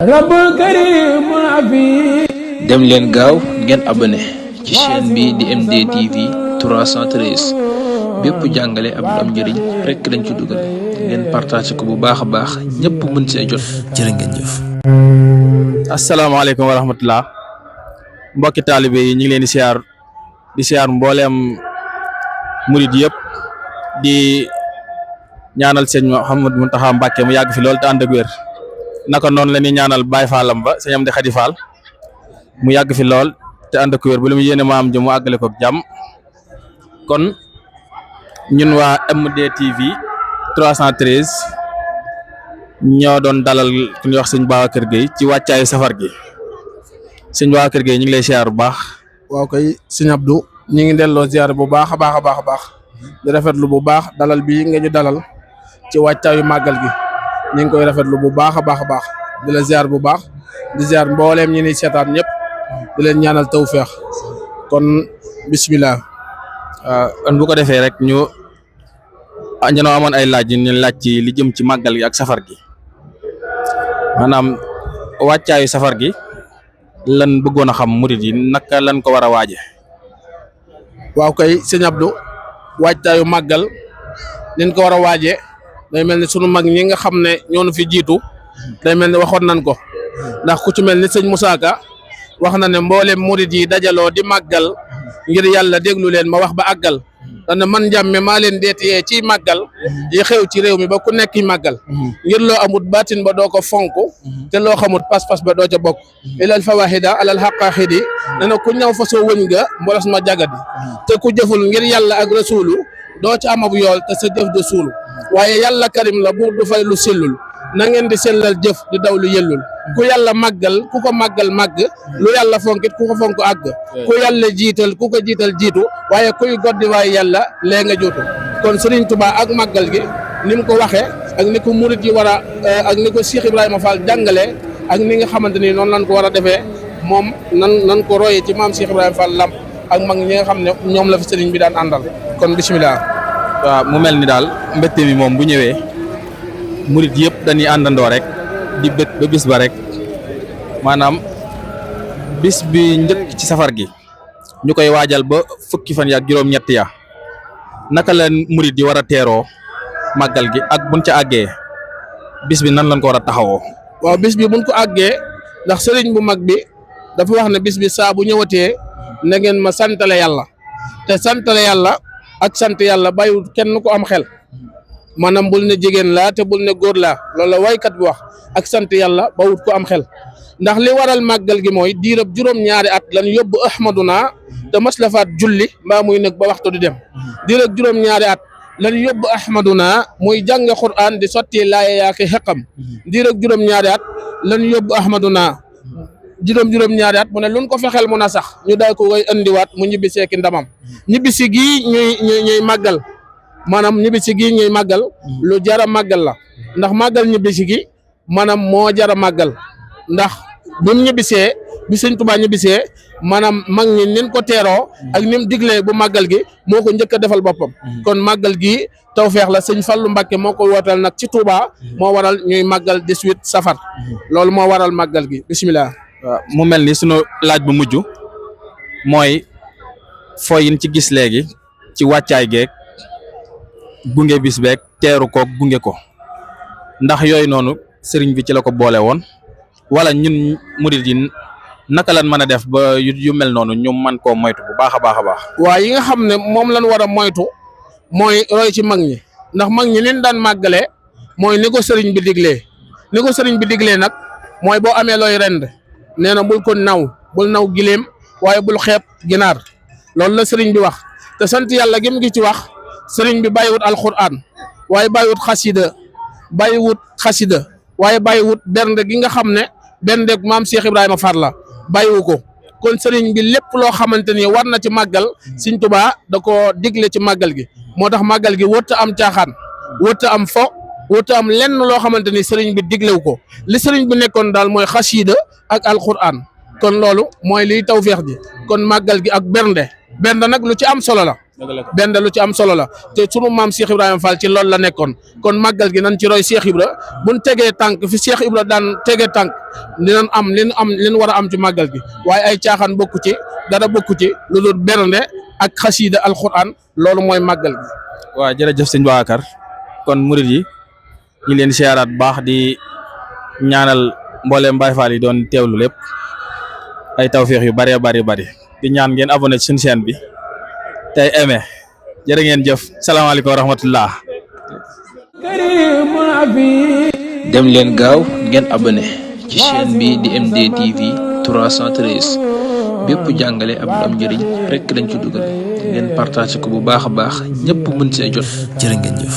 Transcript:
rabbul karim fi dem leen gaaw ngeen abonné ci chaîne bi di MDTV 313 bépp jàngale ab am njëriñ rekk lañ ci dugal ngeen partagé ko bu baax a baax ñëpp mën see jot jërë ngeen jëf. asalaamaaleykum wa rahmatullah mbokki taalibe yi ñu ngi leen di siyaar mbooleem murid yëpp di ñaanal sëñ Mouhamadou Mountakha Mbacké mu yàgg fi lool te ànd ak wér naka noonu la ñuy ñaanal Baye Fallam ba sëñ Amdi Khady Fall mu yàgg fi lool te ànd ak wér bu lu mu yéene maam ji mu àggale ko jàmm. kon ñun waa MDTV 313 ñoo doon dalal ku ñuy wax sëñ Babacar Gueye ci wàccaayu safar gi sëñ Babacar Gueye ñu ngi lay siyaar bu baax. waaw kay sëñ Abdou ñu ngi delloo ziar bu baax a baax di rafetlu bu baax dalal bii nga ñu dalal ci wàccaayu màggal gi ñu ngi koy rafetlu bu baax a baax di la ziar bu baax di ziar mbooleem ñi ni seetaan ñëpp di leen ñaanal tawfeex kon bismillah. kon bu ko defee rek ñu amoon ay laaj ñu laaj ci li jëm ci màggal gi ak safar gi maanaam wàccaayu safar gi lan bëggoon a xam murid yi naka lan ko war a waaje. waaw kay sëñ Abdou wàccaayu màggal niñ ko war a waaje day mel ni sunu mag ñi nga xam ne ñoo nu fi jiitu day mel ni waxoon nañ ko ndax ku ci mel ni sëñ Moussa Ka wax na ne mboolem murid yi dajaloo di màggal ngir yàlla déglu leen ma wax ba àggal dana man njàmme maa leen deetiyee ci màggal yi xew ci réew mi ba ku nekk màggal ngir loo amut baatin ba doo ko fonk te loo xamut pas-pas ba doo ca bokk ilal fawahida alal haqaaxidi dana ku ñëw fa soo wëñ nga mbolos ma jagadi te ku jëful ngir yàlla ak rasulu doo ci amabu yool te sa jëf de suulu waaye yàlla karim la buur du fay lu sellul na ngeen di sellal jëf di daw lu yellul ku yàlla màggal ku ko màggal màgg lu yàlla fonkit ku ko fonk àgg ku yàlla jiital ku ko jiital jiitu waaye kuy goddi waaye yàlla lee nga juutu kon Serigne Touba ak màggal gi ni mu ko waxee ak ni ko murid yi war a ak ni ko Cheikh Ibrahima Fall jàngalee ak ni nga xamante ni noonu lañ ko war a defee moom nan ko royee ci maam Cheikh Ibrahima Fall Lamp ak mag ñi nga xam ne ñoom la fi Serigne bi daan àndal kon bismillah. waaw mu mel ni daal mbégte mi moom bu ñëwee murid yëpp dañuy àndandoo rek di bët ba bis ba rek maanaam bis bi njëkk ci safar gi ñu koy waajal ba fukki fan yaak juróom-ñett ya naka la murid yi war a teeroo màggal gi ak buñ ca àggee bis bi nan lañ ko war a taxawoo. waaw bis bi buñ ko àggee ndax sëriñ bu mag bi dafa wax ne bis bi saa bu ñëwatee na ngeen ma santale yàlla te santale yàlla ak sant yàlla bàyyiwul kenn ko am xel maanaam bul ne jigéen laa te bul ne góor laa loolu la waykat bi wax ak sant yàlla ba wut ko am xel ndax li waral màggal gi mooy diirab juróom-ñaari at lan yóbbu ahmaduna te maslafaat julli mbaa muy nekk ba waxtu di dem diirab juróom-ñaari at lan yóbbu ahmaduna muy jàng Qur'an di sotti laaya yaaki xeqam diirab juróom-ñaari at lan yóbbu ahmaduna juróom-ñaari at mu ne luñ ko fexeel mun a sax ñu daal ko koy andiwaat mu ñibbi seeki ndamam ñibbisi gii ñuy màggal maanaam ñibbisi gii ñuy màggal lu jara màggal la ndax màggal ñibbisi gi maanaam moo jara màggal ndax bi mu ñibbisee bi sëñ Tuubaa ñibbisee maanaam mag ñi nin ko teeroo ak ni mu diglee bu màggal gi moo ko njëkk a defal boppam kon màggal gi tawfeex la sëñ Fallu Mbàkke moo ko wootal nag ci Tuubaa moo waral ñuy màggal 18 safar loolu moo waral màggal gi bismillah. waaw mu mel ni sunu laaj bu mujj mooy foo yin ci gis léegi ci wàccaay geeg gunge bis beeg teeru ko gunge ko ndax yooyu noonu sëriñ bi ci la ko boole woon wala ñun murid yi naka lan mën a def ba yu mel noonu ñu mën koo moytu bu baax a baax a baax. waaw yi nga xam ne moom lañ war a moytu mooy roy ci mag ñi ndax mag ñi leen daan màggalee mooy ni ko sëriñ bi diglee ni ko sëriñ bi diglee nag mooy boo amee looy rend nee na bul ko bul naw gileem waaye bul xeeb ginaar loolu la sëriñ bi wax te sant yàlla gi mu ngi ci wax sëriñ bi bàyyiwut alquran waaye bàyyiwut xasida waaye bàyyiwut bernde gi nga xam ne berndeeg maam Cheikh Ibrahima Fall la bàyyiwu ko kon sëriñ bi lépp loo xamante ni war na ci màggal Sëriñ Tuubaa da ko digle ci màggal gi moo tax màggal gi wërta am caaxaan wërta am fo wërta am lenn loo xamante ni sëriñ bi diglewu ko li sëriñ bi nekkoon daal mooy xasida ak alquran kon loolu mooy liy tawfeex ji kon màggal gi ak bernde benn nag lu ci am solo la benn lu ci am solo la te sunu maam Cheikh Ibrahima Fall ci loolu la nekkoon kon màggal gi nañ ci roy Cheikh Ibra buñ tegee tànk fi Cheikh Ibra daan tegee tànk dinañ am lin war a am ci màggal gi waaye ay caaxaan bokku ci dara bokku ci lu dul bernde ak xasiida alquran loolu mooy màggal gi. waaw jërëjëf sëñ Babacar kon murid yi ñu leen siyaaraat bu baax di ñaanal mbooleem Baay Faal yi doon teewlu lépp ay tawféex yu bëree bari di ñaan ngeen abonné ci suñu chaîne bi tey aimé jërë ngeen jëf salaamaaleykum wa rahmatullah. dem leen gaaw ngeen abonné ci chaîne bi di MD TV 313 bépp jàngale ab am njëriñ rekk lañ ci dugal ngeen partagé ko bu baax a baax ñëpp mën see jot jërë ngeen jëf.